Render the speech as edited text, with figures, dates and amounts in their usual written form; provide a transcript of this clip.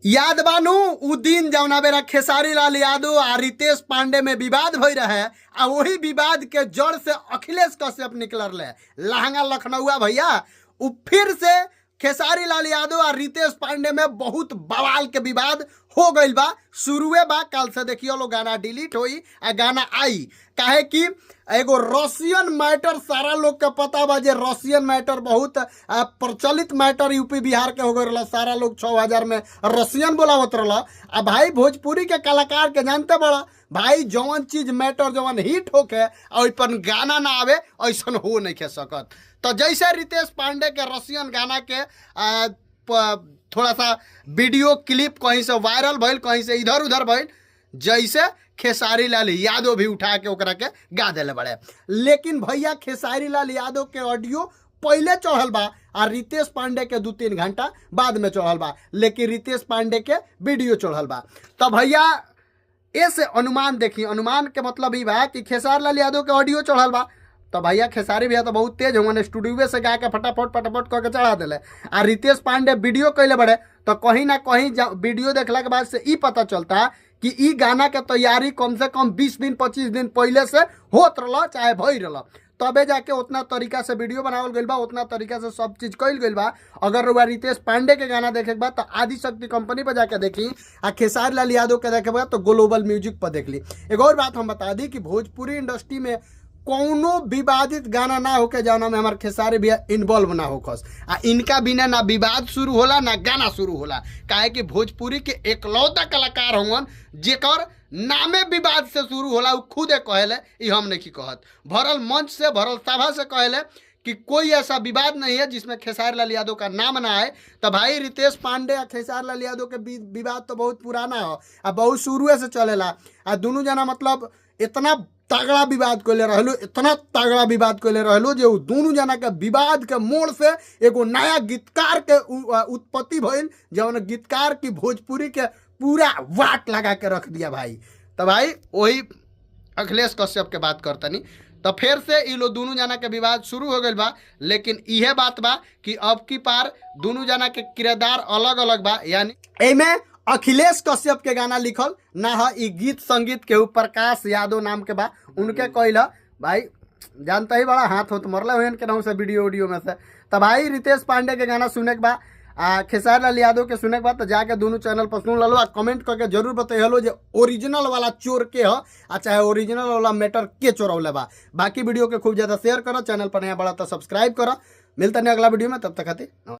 याद बानू उ दिन जौना बेरा खेसारी लाल यादव आ रितेश पांडे में विवाद भई रहे आ वही विवाद के जड़ से अखिलेश कश्यप निकल रहे लहंगा लखनऊआ भैया। उ फिर से खेसारी लाल यादव आ रितेश पांडे में बहुत बवाल के विवाद हो गइल बा। शुरुए बा, कल से देखियो लो गाना डिलीट होई आ गाना आई। काहे कि एगो रशियन मैटर सारा लोग के पता बा जे रशियन मैटर बहुत प्रचलित मैटर यूपी बिहार के हो गए रहा। सारा लोग 6000 में रशियन बोलावत रहा। आ भाई भोजपुरी के कलाकार के जानते बड़ा भाई, जवन चीज मैटर जवन हिट होके आ ओइ पर गाना ना आवे ऐसन हो नहीं खे सकत। तो जैसे रितेश पांडे के रशियन गाना के थोड़ा सा वीडियो क्लिप कहीं से वायरल भइल, कहीं से इधर उधर भइल, जैसे खेसारी लाल यादव भी उठा के ओकरा के गा देले बड़े। लेकिन भैया खेसारी लाल यादव के ऑडियो पहले चढ़ल बा आ रितेश पांडे के 2-3 घंटा बाद में चढ़ल बा, लेकिन रितेश पांडे के वीडियो चढ़ल बा। तो भैया ऐसे अनुमान देखी, अनुमान के मतलब ई बा कि खेसारी लाल यादव के ऑडियो चढ़ल बा तो भैया खेसारी भैया तो बहुत तेज हुए, स्टूडियो से गा के फटाफट फटाफट कह के चढ़ा दिले। आ रितेश पांडे वीडियो कैले बड़े तो कहीं ना कहीं वीडियो देखला के बाद से ई पता चलता कि ई गाना के तैयारी कम से कम 20 दिन 25 दिन पहले से होत रहा चाहे भई रहा, तबे जाके उतना तरीका से वीडियो बनावल गइल बा, उतना तरीका से सब चीज़ कइल गइल बा। अगर रुआ रितेश पांडे के गाना देखे के बा तो आदि शक्ति कंपनी पर जाके देखी आ खेसारी लाल यादव के देखे बा तो ग्लोबल म्यूजिक पर देख ली। एक और बात हम बता दी कि भोजपुरी इंडस्ट्री में कौनो विवादित गाना ना होके जौना में हमार खेसारी भैया इन्वॉल्व ना होखस आ इनका बिना ना विवाद शुरू होला ना गाना शुरू होला। काहे कि भोजपुरी के एकलौता कलाकार होवन जेकर नामे विवाद से शुरू होला, उ खुदे कहेले, ई हम नहीं कहत, भरल मंच से भरल सभा से कहेले कि कोई ऐसा विवाद नहीं है जिसमें खेसारी लाल यादव का नाम ना आए। तो भाई रितेश पांडे आ खेसारी लाल यादव के विवाद तो बहुत पुराना हो आ बहुत शुरुए से चलेला आ दोनों जना मतलब इतना तगड़ा विवाद कैले रहलो, इतना तगड़ा विवाद कैले रहलो जे उ दोनों जना के विवाद के मोड़ से एगो नया गीतकार के उत्पत्ति भइल, जौन गीतकार की भोजपुरी के पूरा वाट लगा के रख दिया भाई। तो भाई वही अखिलेश कश्यप के बात करतनी। तो फिर से ई लोग दोनों जना के विवाद शुरू हो गइल बा, लेकिन इहे बात बा कि अब की पार दोनों जना के किरदार अलग अलग बा। यानी एमे अखिलेश कश्यप के गाना लिखल ना है, ई गीत संगीत के प्रकाश यादव नाम के बा, उनके कहल भाई जानता ही बड़ा हाथ होत मरल हुए के नाम से वीडियो उडियो में से। तो भाई रितेश पांडे के गाना सुने के बा आ खेसारी लाल यादव के सुने के बाद तो जाके दोनों चैनल पर सुन लो आ कमेंट करके जरूर बतैलो जे ओरिजिनल वाला चोर के ह आ चाहे ओरिजिनल वाला मैटर के चोरौले बा। बाकी वीडियो के खूब ज़्यादा शेयर करो, चैनल पर नया बड़ा तो सब्सक्राइब करो। मिलता नहीं अगला वीडियो में, तब तक खातिर।